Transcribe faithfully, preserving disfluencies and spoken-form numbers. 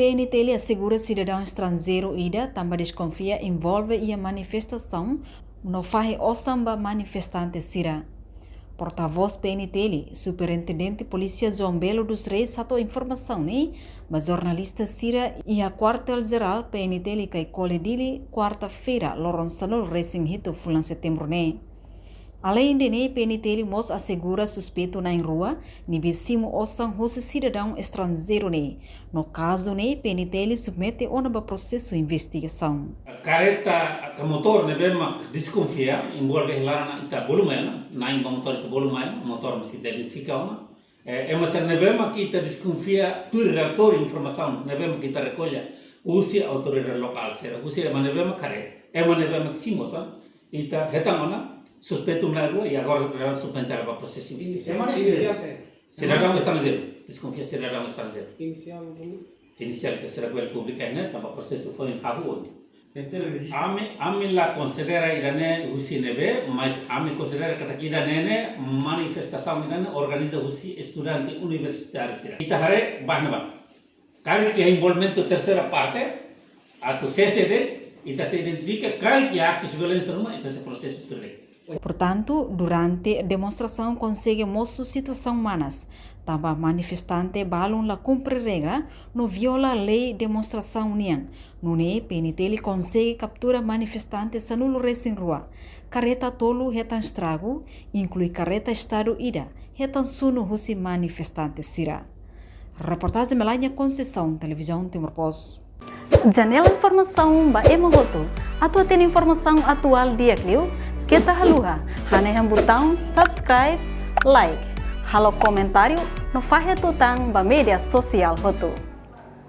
PNTL asegura sidadaun estranjeiru ida tanba deskonfia envolve iha manifestasaun no fahe osan ba manifestante sira. Portavós PNTL, Superintendente Polísia João Belo dos Reis hato'o informasaun ne'e ba jornalista sira iha Kuartél Jerál PNTL Caicoli, Dili, kuarta-feira, loron sanulu-resin-hitu fulan Setembru ne'e. Aleinde ne'e, PNTL mós asegura suspeitu na'in-rua ne'ebé simu osan husi sidadaun estranjeiru ne'e. No kazu ne'e, PNTL submete ona ba prosesu investigasaun. Kareta ka motór ne'ebé mak deskonfia, envolve hela ita bolu mai ona, na'in ba motór ita bolu mai ona, motór mós ita identifika ona. Eh, ema sira ne'ebé mak ita deskonfia, tuir relatóriu informasaun ne'ebé mak ita rekolla husi autoridade lokál sira, husi ema ne'ebé mak haree, ema ne'ebé mak simu osan, ita hetan ona suspeitu na'in-rua, i agora ita submete ba prosesu investigasaun. Inisiál, inisiál saida? Sidadaun estranjeiru, deskonfia sidadaun estranjeiru. Inisiál dulu. Inisiál ita sei rekolla publika ne'e, tanba prosesu foin hahú ona. Ami, ami la konsidera ida-ne'e husi ne'ebé, mas ami konsidera katak ida-ne'e ne'e manifestasaun ida-ne'e organiza husi estudante universitáriu sira. Ita haree ba ne'ebá. Karik iha envolvimentu terseira parte, atu C C D, ita sei identifika, karik iha aktus violénsia ruma, ita sei prosesu tuir lei. Portantu, durante demonstrasaun konsege mosu situasaun manas, tanba manifestante balun la kumpre regra no viola lei demonstrasaun nian. Nune'e PNTL konsege kaptura manifestante sanulu-resin-rua, kareta tolu hetan estragu, inklui kareta Estadu ida, hetan sunu husi manifestante sira. Reportajen Melania Conceição, Televizaun Timor Post. Janela informasaun ba ema hotu. Atu hatene informasaun atuál di'ak liu, keta haluha hanehan butaun subscribe, like, halo komentáriu no fahe tutan ba média sosiál hotu.